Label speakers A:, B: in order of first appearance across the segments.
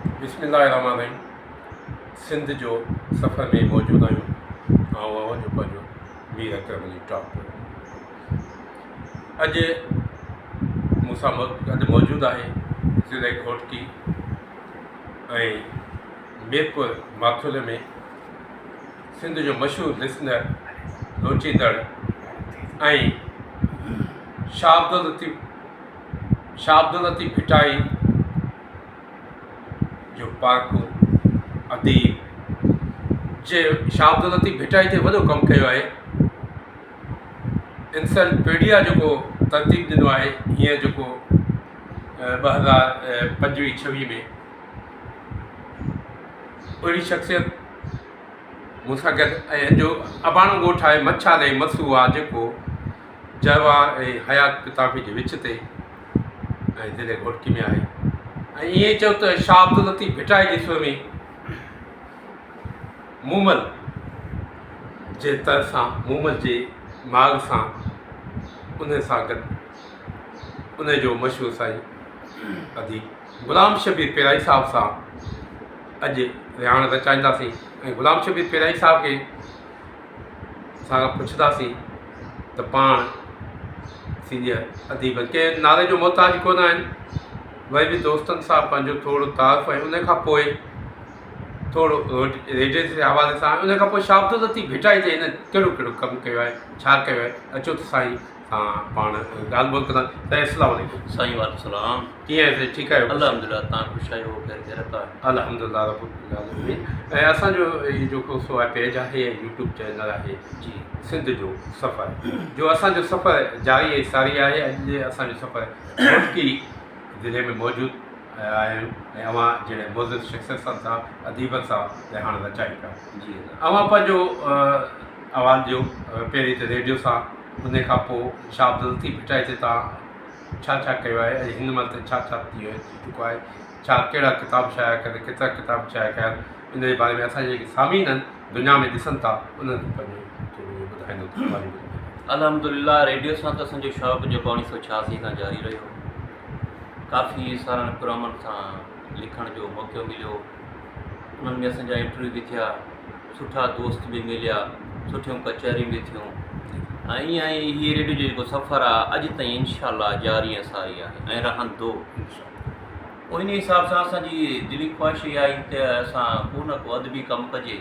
A: بسم الله الرحمٰن الرحيم سنڌ جو سفر ۾ موجود آهيون آئون اوهان جو پنهنجو مير اڪرم علي ٽاپور اڄ مون سان گڏ موجود آهي ضلعي گهوٽڪي ۽ ميرپور ماٿولي ۾ سنڌ جو مشهور لسنر لوچيندڙ ۽ شاهه عبداللطيف شاهه عبداللطيف ڀٽائي جو پارکو اديب جنهن شاهه عبداللطيف ڀٽائي تي وڏو ڪم ڪيو آهي انسائيڪلوپيڊيا جيڪو ترتيب ڏنو آهي هينئر جيڪو 2025 26 ۾ اهڙي شخصيت مون سان گڏ ۽ هن جو اباڻو ڳوٺ آهي مڇالي مسو آهي جيڪو جروار ۽ حيات پتافي جي وچ تي ۽ ضلعي گهوٽڪي ۾ آهي ۽ ائين چئو ته شاهه عبداللطيف ڀٽائي جي سر ۾ مومل جي تر سان مومل جي ماڳ سان ان سان گڏ ان جو مشهور سائين اديب غلام شبير پيرائي صاحب سان اڄ رهاڻ رچائينداسين ۽ غلام شبير پيرائي صاحب کي سان پڇنداسين ته پاڻ سينيئر اديبن ڪنهن نالي جو محتاج ڪونه آهن وري به دوستن سان پنهنجو ٿورو تعارف ۽ ان کان پوء ٿورو ريڊيو جي حوالي سان ان کان پوء شاهه عبداللطيف ڀٽائي تي هن ڪهڙو ڪهڙو ڪم ڪيو آهي ڇا ڪيو آهي اچو ته سائين سان پاڻ ڳالهه ٻولهه ڪندا سائين السلام عليڪم.
B: سائين وعليڪم السلام.
A: ڪيئن آهيو سائين ٺيڪ آهيو.
B: الحمدلله تان خوش آهيو خير خيرت آهي.
A: الحمدلله رب العالمين ۽ اسان جو هي جيڪو سو آهي پيج آهي ۽ يوٽيوب چينل آهي
B: جي
A: سنڌ جو سفر جو اسان جو سفر جاري ۽ ساري آهي اڄ اسان جو سفر گهوٽڪي ضلعي ۾ موجود آهيون ۽ اوهان جهڙي معزز شخصيتن سان اديبن سان رهاڻ رچايون پيا
B: جي
A: اوهان پنهنجو احوال ڏيو پهرين ته ريڊيو سان ان کان پوء شاهه عبداللطيف ڀٽائي تي توهان ڇا ڇا ڪيو آهي ۽ هن مهل تائين ڇا ڇا ٿي چڪو آهي، ڇا ڪهڙا ڪتاب شايع ڪيل، ڪيترا ڪتاب شايع ڪيا آهن، ان جي باري ۾ اسان جي جيڪي سامعين آهن دنيا ۾ ڏسن ٿا انهن کي پنهنجو ٿورو اهو ٻڌائيندو ته اوهان جي وڏي مهرباني.
B: الحمد لله ريڊيو سان ته اسان جو شوق جيڪو اوڻيهه سو ڇهاسي کان جاري رهيو. ڪافي سارن پروگرامن سان لکڻ جو موقعو مليو. انهن ۾ اسان جا انٽرويو به ٿيا. سٺا دوست به مليا، سٺيون ڪچهريون به ٿيون ۽ ائين ئي هي ريڊيو جو جيڪو سفر آهي اڄ تائين انشاء الله جاري ۽ ساري آهي ۽ رهندو. پوء انهي حساب سان اسان جي دلي خواهش اها آهي ته اسان ڪو نه ڪو ادبي ڪم ڪجي.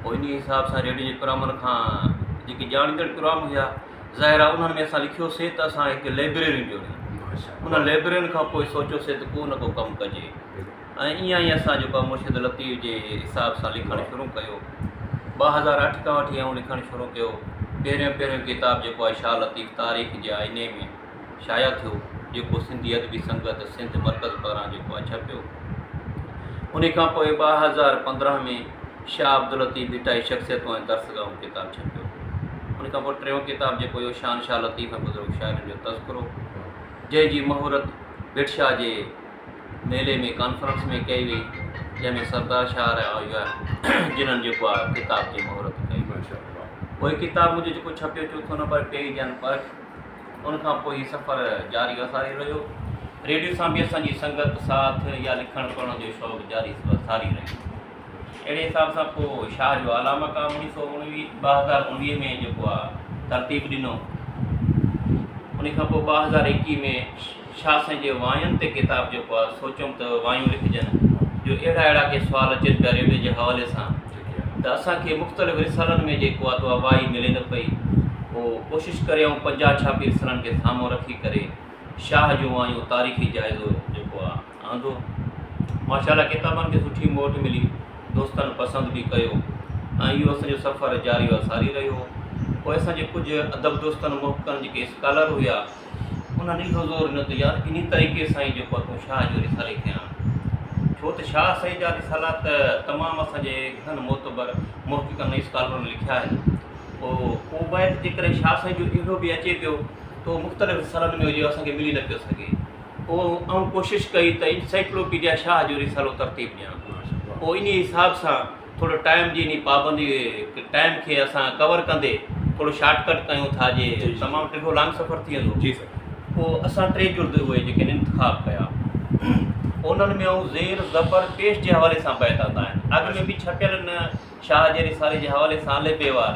B: پوء انهي حساب سان ريڊيو جي پروگرامن کان جيڪي ڄاڻيندڙ پروگرام هيا ظاهر آهي انهن ۾ اسان لکيوسي ته اسان هڪ لئبريريون جوڙيون. انهن لئبريرين کان پوء سوچيوسي ته ڪو نه ڪو ڪم ڪجي. ۽ ائين ئي اسان جيڪو آهي مرشد لطيف جي حساب سان لکڻ شروع ڪيو. 2008 کان وٺي آئون لکڻ شروع ڪيو. پهريون پهريون ڪتاب جيڪو آهي شاهه لطيف تاريخ جي آئيني ۾ شايع ٿيو، جيڪو سنڌي ادبي سنگت سنڌ مرڪز پاران جيڪو آهي ڇپيو. انهي کان پوء 2015 ۾ شاهه عبداللطيف ڀٽائي شخصيتون ۽ درسگاهون ڪتاب ڇپيو. ان کان پوء ٽيون ڪتاب جيڪو هيو شان شاهه لطيف ۽ بزرگ شاعرن جو تذڪرو، جنهن جي مهورت ڀٽ شاهه جي ميلي ۾ ڪانفرنس ۾ ڪئي وئي جنهن ۾ سردار شاهه رحه هئا جنھن جيڪو آ ڪتاب جي مهورت ڪئي پوء ڪتاب منھنجو جيڪو ڇپيو چوٿون نمبر پيئي جان پرک ان کان پوء هي سفر جاري و ساري رهيو ريڊيو سان به اسان جي سنگت ساٿ يا لکڻ پڙهڻ جو شوق جاري و ساري رهيو اهڙي حساب سان پوء شاهه جو اعليٰ مقام اوڻيهه سو اڻويهه 2019 ۾ جيڪو آ ترتيب ڏنو ان کان پوء 2021 ۾ شاهه سائين جي واين تي ڪتاب جيڪو آ سوچيم ته وايون لکجن جو اهڙا اهڙا ڪي سوال اچن پيا ريڊيو جي حوالي سان ته اسان کي مختلف رسالن ۾ جيڪو آ ته اها وائي ملي نه پئي پوء ڪوشش ڪري آئون 50 ڇاپي رسالن کي سامهون رکي ڪري شاهه جون وايون تاريخي جائزو جيڪو آ آندو. ماشاء الله ڪتابن کي سٺي موٽ ملي، دوستن پسند به ڪيو ۽ اهو اسان جو سفر جاري و ساري رهيو. پوء اسان جي ڪجهه ادب دوستن محققن جيڪي اسڪالر هيا انهن اهو زور ڏنو ته يار انهي طريقي سان ئي جيڪو تون شاهه جو رسالي کي آڻ. ڇو ته شاهه سائين جا رسالا ته تمام اسان جي گهڻن معتبر محققن ۽ اسڪالرن لکيا آهن. پوء ڪو بيت جيڪڏهن شاهه سائين جو اهڙو به اچي پيو ته اهو مختلف رسالن ۾ هجي اسان کي ملي نه پيو سگهي. پوء آئون ڪوشش ڪئي ته انسائيڪلوپيڊيا شاهه جو رسالو ترتيب ڏيان. پوء انهي حساب سان ٿورو ٽائيم جي انهي پابندي ٽائيم کي اسان ڪور ڪندي ٿورو شارٽ ڪٽ ڪيون ٿا جي تمام ڊگهو لانگ سفر ٿي ويندو. پوء اسان ٽي جلد اهي جيڪي انتخاب ڪيا. انهن ۾ آئون زير، زبر، پيش جي حوالي سان بيت آندا آهن. اڳ ۾ به ڇپيل ان شاهه جي رسالي جي حوالي سان الف بي وار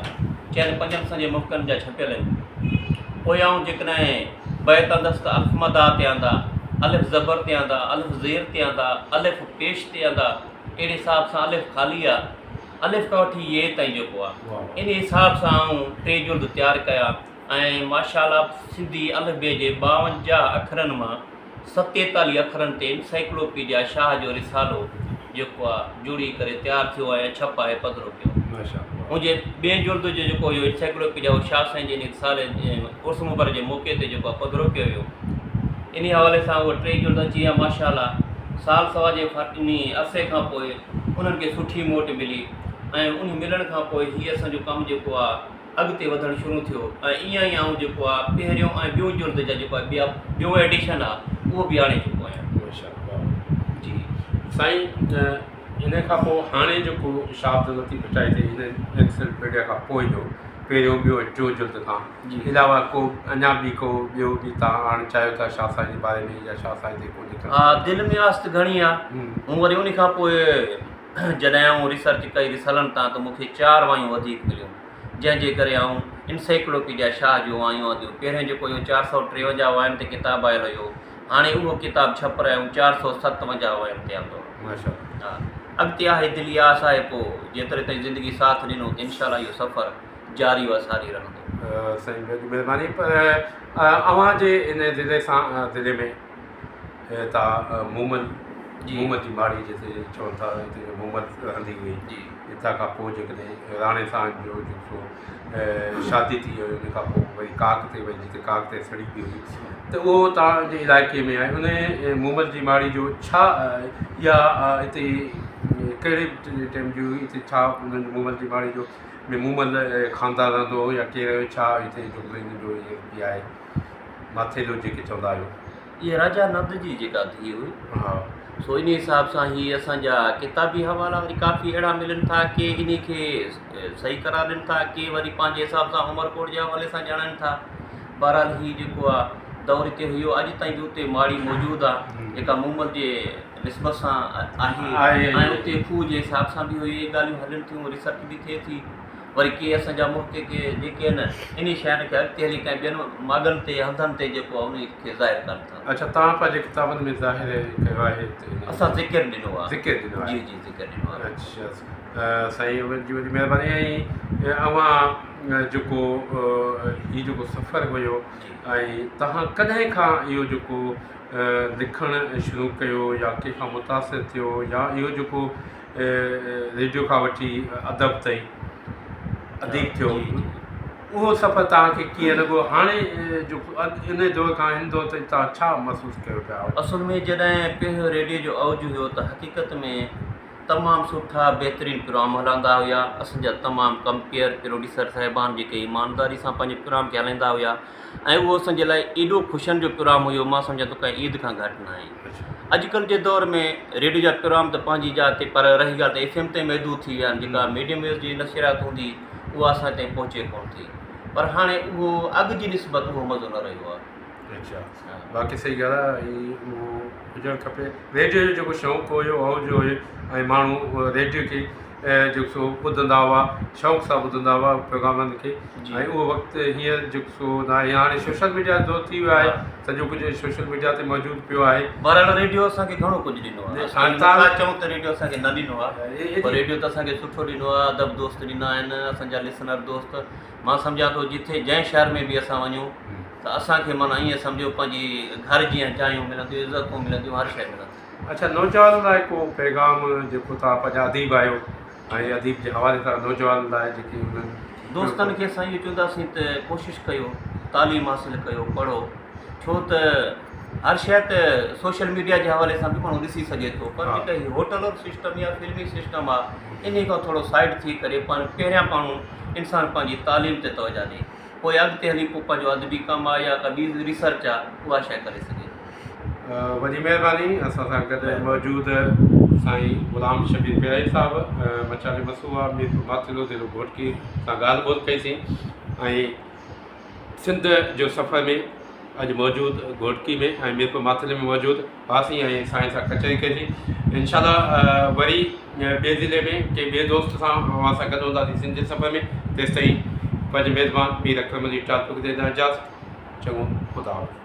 B: چئن پنجن سون جي مفڪن جا ڇپيل آهن. پوء آئون جيڪڏهن بيت آندس ته الف مدا تي آندا، الف زبر تي آندا، الف زير تي آندا، الف پيش تي آندا، اهڙي حساب سان الف خالي آ، الف کان وٺي يي تائين جيڪو آ، انهي حساب سان آئون ٽي جلد تيار ڪيا ۽ ماشاء الله سنڌي الف بي جي 52 اکرن مان 47 اکرن تي انسائيڪلوپيڊيا شاهه جو رسالو جيڪو آ جوڙي ڪري تيار ٿيو ۽ ڇپائي پڌرو ڪيو. منهنجي ٻئي جلد جو جيڪو اهو انسائيڪلوپيڊيا اهو شاهه سائين جي ان رسالي عرس مبارڪ جي موقعي تي جيڪو آ پڌرو ڪيو ويو. انهي حوالي سان اهي ٽئي جلد اچي ويا ماشاء الله سال سوا جي انهي عرصي کان پوء انهن کي سٺي موٽ ملي ۽ انهي ملڻ کان پوء هي اسان جو ڪم جيڪو آ اڳتي وڌڻ شروع ٿيو ۽ ائين ئي آئون جيڪو آ پهريون ۽ ٻيون جلد جا جيڪو آ ٻيا ٻيو ايڊيشن آ اهو به آڻي چڪو آهيان.
A: ماشاءالله
B: جي.
A: سائين ان کان پوء هاڻي جيڪو شاهه عبداللطيف ڀٽائي تي هن انسائيڪلوپيڊيا کان پوء جو پهريون ٻيو ۽ ٽيون جلد کان علاوه ڪو اڃا به ڪو ٻيو به توهان آڻڻ چاهيو ٿا شاهه سائين جي باري ۾ يا شاهه سائين تي ڪو لکڻ
B: ها دل ۾ آس ته گهڻي آ مون وري ان کان پوء جڏهن آئون ريسرچ ڪئي رسالن تان ته مون کي چار وايون وڌيڪ مليون، جنهن جي ڪري آئون انسائيڪلوپيڊيا شاهه جون وايون آنديون. پهريون جيڪو اهو 453 واين تي ڪتاب آيل هيو، هاڻي اهو ڪتاب ڇپرائي آئون 457 واين تي آندو. ها اڳتي آهي دلي آس آهي پوء جيتري تائين زندگي ساٿ ڏنو ته انشاء الله اهو سفر جاري و ساري رهندو.
A: سائين وڏي مهرباني پر اوهان جي ان ضلعي سان ضلعي ۾ هتان مومل مومل جي ماڙي جتي چون ٿا هتي مومل رهندي هئي هتان کان پوء جيڪڏهن راڻي سان جو جيڪو شادي ٿي هئي ان کان پوء وري ڪاڪ تي وئي جتي ڪاڪ تي سڙي پئي هئي ته اهو تان جي علائقي ۾ آهي ان مومل جي ماڙي جو ڇا يا هتي ڪهڙي ٽائيم جي هئي هتي ڇا انهن مومل جي ماڙي جو ۾ مومل خاندان رهندو هو يا ڪير ڇا هتي جو آهي ماٿيلو جيڪي چوندا آهيو.
B: اها راجا نند جي جيڪا ڌيء هئي، سو انهيء حساب سان هي اسان جا ڪتابي حوالا وري ڪافي اهڙا ملن ٿا، ڪي انهيء کي صحيح قرار ڏين ٿا، ڪي وري پنهنجي حساب سان عمرڪوٽ جي حوالي سان ڄاڻائن ٿا. بهرحال هي جيڪو آ دور هتي هيو، اڄ تائين به اتي ماڙي موجود آ، جيڪا مومل جي نسبت سان آهي ۽ اتي کوهه جي حساب سان به اهي ڳالهيون هلن ٿيون، ريسرچ به ٿئي ٿي. وري ڪي اسان جا محقق جيڪي آهن انهي شين کي اڳتي هلي ڪنهن ٻين ماڳن تي هنڌن تي جيڪو آهي انهي کي ظاهر ڪن ٿا.
A: اڇا توهان پنهنجي ڪتابن ۾ ظاهر ڪيو آهي ته انهي.
B: اسان ذڪر ڏنو آهي.
A: ذڪر ڏنو آهي.
B: جي جي ذڪر ڏنو آهي.
A: اڇا سائين اوهان جي وڏي مهرباني ۽ اوهان جيڪو هي جيڪو سفر هيو ۽ توهان ڪڏهن کان اهو جيڪو لکڻ شروع ڪيو يا ڪنهن کان متاثر ٿيو يا اهو جيڪو ريڊيو کان وٺي ادب تائين اديب ٿيو اهو سفر توهان کي ڪيئن لڳو هاڻي جو ان دور کان هن دور تائين توهان ڇا محسوس ڪيو پيا؟
B: اصل ۾ جڏهن پهريون ريڊيو جو اوج هيو ته حقيقت ۾ تمام سٺا بهترين پروگرام هلندا هيا اسان جا تمام ڪمپيئر پروڊيوسر صاحبان جيڪي ايمانداري سان پنهنجي پروگرام کي هلائيندا هيا ۽ اهو اسان جي لاء ايڏو خوشين جو پروگرام هيو مان سمجهان ٿو ڪنهن عيد کان گهٽ ناهي. اڄڪلهه جي دور ۾ ريڊيو جا پروگرام ته پنهنجي جاء تي پر رهي ڳالهه ته ايف ايم تائين محدود ٿي ويا آهن جيڪا ميڊيم ويوز جي نشريات هوندي اها اسان تائين پهچي ڪونه ٿي پر هاڻي اهو اڳ جي نسبت اهو مزو نه رهيو آهي.
A: اڇا باقي صحيح ڳالهه آهي اهو هجڻ کپي ريڊيو جو جيڪو شوق هيو اوج هيو ۽ ماڻهو ريڊيو کي جيڪو سو ٻڌندا هئا شوق سان ٻڌندا هئا پروگرامن کي ۽ اهو وقت هينئر جيڪو سو ناهي هاڻي سوشل ميڊيا جو دور ٿي ويو آهي سڄو ڪجهه سوشل ميڊيا تي موجود پيو آهي.
B: بهرحال ريڊيو اسان کي گهڻو ڪجهه ڏنو آهي اسان نٿا چئون ته ريڊيو اسان کي نه ڏنو آهي پر ريڊيو ته اسان کي سٺو ڏنو آهي ادب دوست ڏنا آهن اسان جا لسنر دوست مان سمجهان ٿو جٿي جنهن شهر ۾ به اسان وڃون ته اسان کي معنيٰ ائين سمجهو پنهنجي گهر جيان جايون ملنديون عزتون ملنديون هر شيء ملندي.
A: اڇا نوجوانن لاء ڪو پيغام جيڪو توهان پنهنجا اديب آهيو ۽ اديب جي حوالي سان نوجوانن لاء جيڪي انهن
B: دوستن کي اسان اهو چونداسين ته ڪوشش ڪيو تعليم حاصل ڪيو پڙهو ڇو ته هر شيء ته سوشل ميڊيا جي حوالي سان به ماڻهو ڏسي سگهي ٿو پر جيڪا هي هوٽل وارو سسٽم يا فلمي سسٽم آهي انهي کان ٿورو سائيڊ ٿي ڪري پاڻ پهريان پاڻ انسان پنهنجي تعليم تي توجه ڏي پوء اڳتي هلي پوء پنهنجو ادبي ڪم آهي يا ڪا ٻي ريسرچ آهي اها شيء ڪري سگهي ٿو.
A: وڏي مهرباني اسان سان گڏ موجود سائين غلام شبير پيرائي صاحب مچالي مسوها ميرپور ماٿيلو ضلعو گهوٽڪي سان ڳالهه ٻولهه ڪئي سين ۽ سنڌ جو سفر ۾ اڄ موجود گهوٽڪي ۾ ۽ ميرپور ماٿيلي ۾ موجود هئاسين ۽ سائين سان ڪچهري ڪئي سين انشاء الله وري ٻئي ضلعي ۾ ڪنهن ٻئي دوست سان اوهان سان گڏ هونداسين سنڌ جي سفر ۾ تيستائين پنهنجي ميزبان مير اڪرم علي ٽالپر کي ڏيندا اجازت چڱو خدا حافظ.